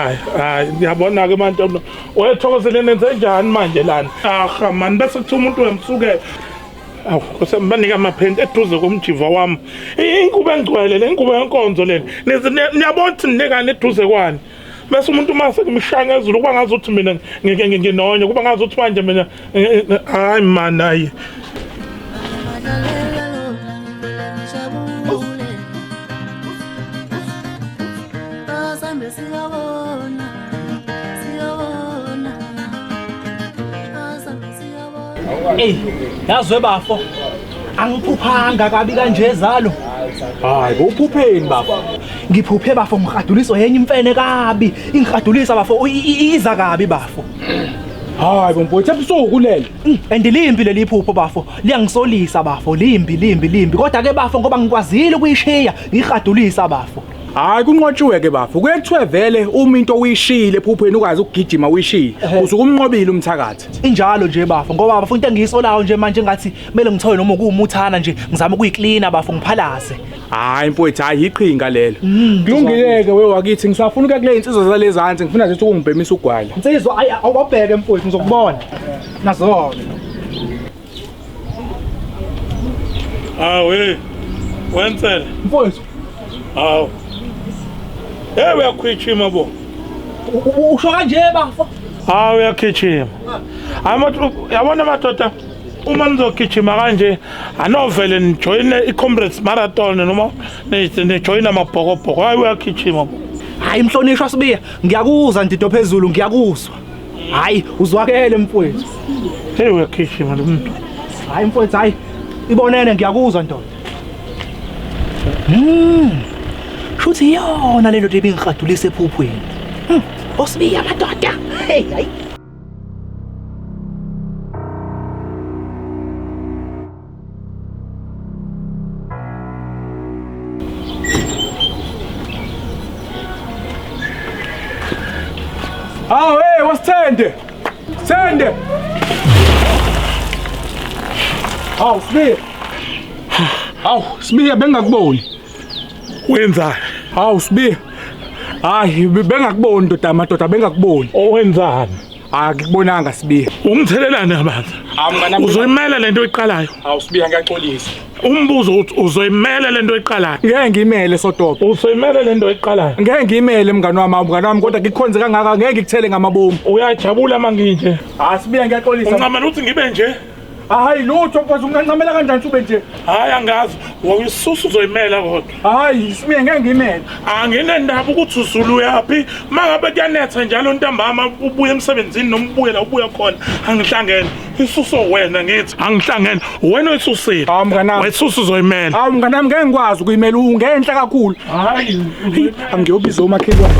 Hayi, hayi, ngiyabona ke manje wethokozele nenze njani manje lana? Aha man bese kuthiwa umuntu uyamsukela. Awu, Nkosi yami banika amaphenti eduze komjiva wami. Ingubo engcwele le ingubo yenkonzo lena. Niyabona ukuthi ninikani eduze kwani. Bese umuntu uma sekumshaya ngezulu kuba ngazi ukuthi mina nginonya, kuba ngazi ukuthi manje mina hayi man hayi. Ey, yazwe bafo. Angiphuphanga kabi kanje zalo. Hayi, uphupheni bafo. Ngiphuphe bafo ngihaduliswa yenye imfene kabi. Ingihadulisa bafo iza kabi bafo. Hayi bomfowethu ebusuku lelo. And limbi leli phupho bafo, liyangisolisa bafo, limbi limbi limbi. Kodwa ke bafo ngoba ngikwazile ukuyishiya, ngihadulisa bafo. Hayi kunqotshiwe ke bafo. Kuye kuthiwe vele uma into uyishiyile ephupheni ukwazi ukugijima uyishiye. Usuke umnqobile umthakathi. Injalo nje bafo ngoba bafo into engiyisolayo nje manje ngathi kumele ngithole noma kuwumuthana nje ngizame ukuyiklina bafo ngiphalaze. Hayi mfowethu hayi iqhinga lelo. Kulungile ke we wakithi ngisafuna ukuya kule insizwa zalezansi ngifuna nje ukungibhemisa ugwala. Insizwa ayi awubheke mfowethu ngizokubona. Nazo-ke. Hawu hey. Wensele. Mfowethu. Hawu. Hey uyakhwichima bo. Usho kanje bafo. Hawu uyakhijima. Hayi yabona madoda uma nizogijima kanje anovele nijoyine i-Comrades Marathon noma nijoyine amabhokobhoko. Hayi uyakhijima bo. Hayi mhlonishwa Sibiya, ngiyakuzwa ndido phezulu ngiyakuzwa. Hayi uzwakele mfowethu. Hey uyakhishima lo muntu. Hayi mfowethu hayi ibonene ngiyakuzwa ndoda. Shuthi iyona le ndoda ebingihadulisa ephuphweni. Osibiya madoda. Hey hayi. Hawu hey wasithende. Sithende. Hawu Sibiya. Hawu Sibiya bengakuboni. Wenzani? Hawu Sibiya. Hayi bengakuboni ndoda madoda bengakuboni. Owenzani? Akubonanga Sibiya. Ungithelelani abantu? Hawu mnganami. Uzoyimela lento oyiqalayo. Hawu Sibiya ngiyaxolisa. Umbuzo uthi uzoyimela lento oyiqalayo. Ngeke ngimele sotopo. Uzoyimela lento oyiqalayo. Ngeke ngimele mngani wami, hawu mngani wami kodwa ngikukhonze kangaka ngeke ngikuthele ngamabomu. Uyajabula manginje. Hayi Sibiya ngiyaxolisa. Uncamela ukuthi ngibe nje. Hayi lutho mfowethu ungancamela kanjani ube nje? Hayi angazi. Wawususa uzoyimela kodwa. Hayi Sibiya ngeke ngimele. Anginendaba ukuthi uzulu uyaphi. Mangabe kuyanetha njalo ntambama ubuye emsebenzini noma ubuye la ubuya khona angihlangene. Isuso wena ngithi angihlangene. Wena oyisusile. Hawu mnganami. Wayisusa uzoyimela. Hawu mnganami ngeke ngikwazi ukuyimela ungenhla kakhulu. Hayi. Angiyobiza umakhelwane.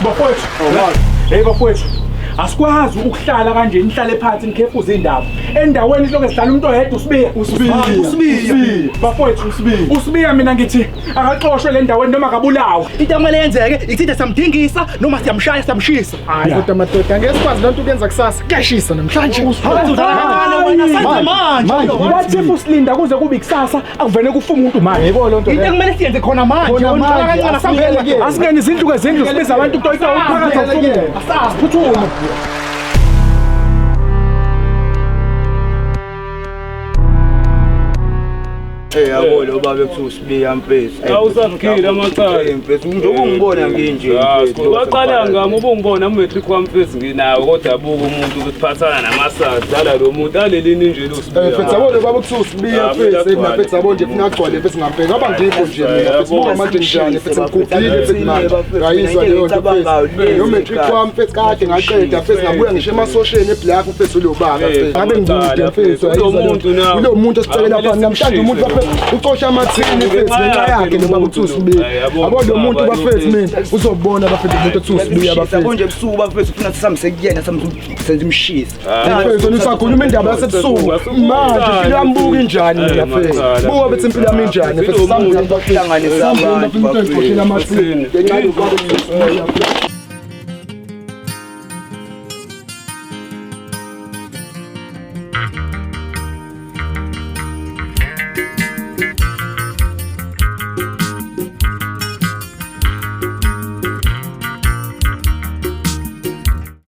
Bafowethu, hey bafowethu, asikwazi ukuhlala kanje nihlale phansi nikhefuze indaba. Endaweni silokhu sidlala umuntu oyedwa uSibiya. Usibiya. Bafowethu, Usibiya. Usibiya mina ngithi akaxoshwe le ndaweni noma akabulawe. Into ekumele yenzeke ithinte siyamdingisa noma siyamshaya siyamshisa. Hayi kodwa madoda angeke sikwazi lento ukuyenza kusasa. Kuyashisa namhlanje. Hawu udlala kancane wena senze manje. What if usilinda kuze kube kusasa akuvele kufa umuntu manje? Yebo lonto Into leyo. ekumele siyenze khona manje. Khona Wena udlala manje, kancane asibuyele asambele. kuyena. Asingene izindlu ngezindlu sibiza abantu kutoyitoya umphakathi Asibuyele awusukume. kuyena. Asiphuthume. Hey yabo lo baba ekuthiwa uSibiya mfethu. Awusaphila amacala. Hey mfethu njengoba ungibona nginje mfethu. Waqala ngami ubungibona umatric wami mfethu nginawo kodwa buka umuntu ukuthi phathana namasasi dala lo muntu alelini nje lo Sibiya. Mfethu yabo lo baba kuthiwa uSibiya mfethu. Hey mina mfethu yabo nje funa agcwale mfethu ngampela. Ngaba ngikho nje mina mfethu buka manje njani mfethu ngigugile mfethu manje. Ngayizwa leyo nto mfethu. Yo matric wami mfethu kade ngaqeda mfethu ngabuya ngisho emasosheni eBlack mfethu lo baba mfethu. Ngabe ngikude mfethu ayizwa leyo nto. Kulo muntu osicekela phansi namhlanje umuntu bafethu ucosha amathini mfethu ngenxa yakhe lo baba kuthiwa uSibiya. Yabo lo muntu bafethu mina uzobona bafethu umuntu othiwa uSibiya bafethu. Yabo nje ebusuku bafethu ufuna sisamse kuyena senze imshisa. Mfethu usakhuluma indaba yasebusuku manje impilo yami buka injani mina mfethu buka bethi impilo yami injani mfethu Hlanganisa abantu bafethu bafethu. amathini ngenxa yobaba. Thank you.